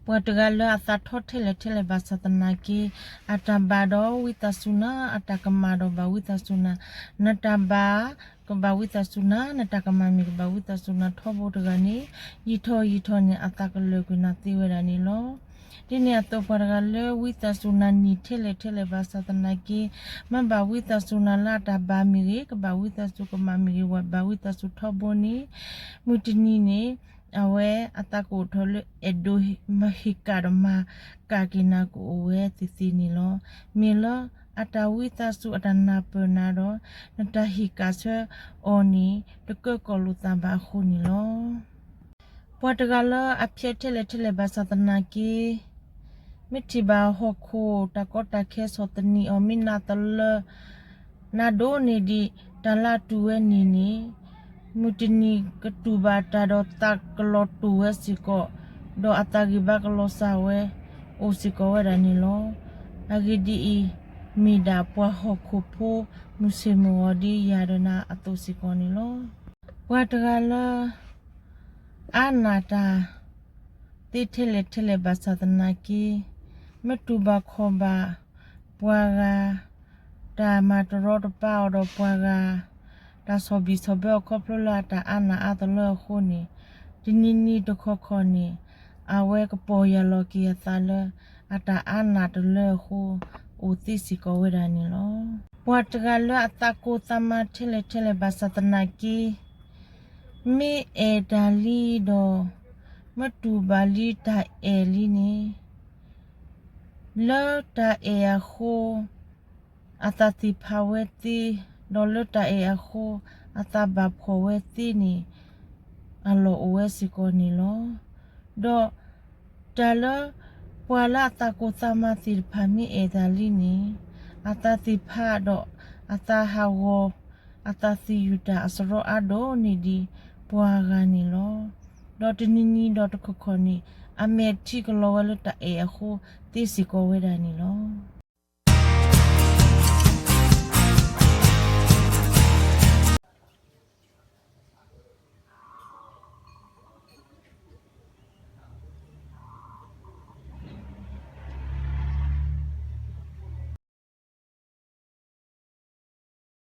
ပှၤတဂၤလၢအသးထီၣ်ထဲလဲၣ်ထဲလဲၣ်ဘၣ်ဆၣ်သနာ်က့, အတၢ်ဘၣ်ဒီးဝံသးစူၤနၤ, အတၢ်ကမၣ်ဒီးဘၣ်ဝံသးစူၤနၤ, နတၢ်ဘၣ်ကဘၣ်ဝံသးစူၤနၤ, နတၢ်ကမၣ်မ့ၢ်ကဘၣ်ဝံသးစူၤနၤထီဘိတဂၤန့ၣ်, ယံာ်ထီၣ်ယံာ်ထီၣ်န့ၣ် အသးကလၢာ်ကွံာ်နၤသ့ဝဲဒၣ်န့ၣ်လီၤ. ဒ်န့ၣ်အသိးပှၤတဂၤလၢဝံသးစူၤနၤနံၣ်ထဲလဲၣ်ထဲလဲၣ်ဘၣ်ဆၣ်သနာ်က့, မ့ၢ်ဘၣ်ဝံသးစူၤနၤလၢအတၢ်ဘၣ်မ့ၢ်ဂ့ၤ, ကဘၣ်ဝံသးစူၤကမၣ်မ့ၢ်ဂ့ၤ, ဝဲဘၣ်ဝံသးစူၤထီဘိန့ၣ်, မုၢ်တနံၤန့ၣ် အဝဲအသးကအိၣ်ထီၣ်လၢအဲၣ်ဒိးမၤဟ့ၣ်ကၣ်ဒီးမၤကၣ်က့ၤနၤကအိၣ်ဝဲသ့ၣ်သ့ၣ်န့ၣ်လီၤ. မ့ၢ်လၢအတၢ်ဝံသးစူၤအတၢ်နၢ်ပၢၢ်နၤဒီး နတၢ်ဟ့ၣ်ကၣ်ဆၢအီၤန့ၣ် တကၢကီၢ်လိာ်သးဘၣ်အဃိန့ၣ်လီၤ. ပှၤတဂၤလၢအဖျဲးထဲလဲၣ်ထဲလဲၣ်ဘၣ်ဆၣ်သနာ်က့, မ့ၢ်ထံၣ်ဘၣ်ဟီၣ်ခိၣ်တၢ်ကီတၢ်ခဲဆီၣ်သနံးအီၤ မ့ၢ်နးတလၢ နၤဒိၣ်န့ၢ်ဒံးတၢ်လၢအတူၢ်ဝဲန့ၣ်န့ၣ်, မုၢ်တနံၤကတူၢ်ဘၣ်တၢ်ဒီးသးကလီၤတူာ်ဝဲစ့ၢ်ကီး, ဒီးအသးဂံၢ်ဘါကလီၤစၢ်ဝဲအိၣ်စ့ၢ်ကီးဝဲဒၣ်န့ၣ်လီၤ. အဂ့ၢ်ဒ်အံၤ, မ့ၢ်ဒၣ်ပှၤဟီၣ်ခိၣ်ဖိမုၢ်ဆ့ၣ်မုၢ်ဂီၤဒ်ယၤဒီးနၤအသိးစ့ၢ်ကီးန့ၣ်လီၤ. ပှၤတဂၤလၢ အါနၢ်တၢ်သ့ထဲလဲၣ်ထဲလဲၣ်ဘၣ်ဆၣ်သနာ်က့, မ့ၢ်တူၢ်ဘၣ်ခီၣ်ဘၣ်ပှၤဂၤ, တၢ်မၤတရီတပါအီၤဒီးပှၤဂၤ, တၢ်ဆီၣ်ဘံၣ်ဆီၣ်ဘၢအီၤခီဖျိလၢအတၢ်အါနၢ်အါတလၢအဃိန့ၣ်, တနံၤနံၤတခီခီန့ၣ်, အဝဲကပီၢ်ယၢ်လီၤက့ၤအသးလၢ အတၢ်အါနၢ်တလၢအဃိ အိၣ်သ့စ့ၢ်ကီးဝဲဒၣ်န့ၣ်လီၤ. ပှၤတဂၤလၢအသးကိၢ်သးမၤထဲလဲၣ်ထဲလဲၣ်ဘၣ်ဆၣ်သနာ်က့, မ့ၢ်အဲၣ်တၢ်လံဒီး မ့ၢ်တူၢ်ဘၣ်လံတၢ်အဲၣ်လံန့ၣ်, လၢတၢ်အဲၣ်အဃိ အသးသ့ၣ်ဖးဝဲသ့, ဒီးလၢတၢ်အဲၣ်အဃိ အသးဘၣ်ဖှီၣ်ဝဲသ့န့ၣ် အလီၢ်အိၣ်ဝဲစ့ၢ်ကီးန့ၣ်လီၤ. ဒီးတၢ်လၢပှၤလၢအသးကိၢ်သးမၤသ့ၣ်တဖၣ်မ့ၢ်အဲၣ်တၢ်လံန့ၣ်, အသးသ့ၣ်ဖးဒီးအသးဟးဂီၤ အသးသယုၢ်တၢ်အစရီအါဒိၣ်န့ၢ်ဒံးပှၤဂၤန့ၣ်လီၤ. ဒီးတနံၤနံၤဒီးတခီခီန့ၣ်, အမဲာ်ထံကလီၤဝဲလၢတၢ်အဲၣ်အဃိသ့စ့ၢ်ကီးဝဲဒၣ်န့ၣ်လီၤ.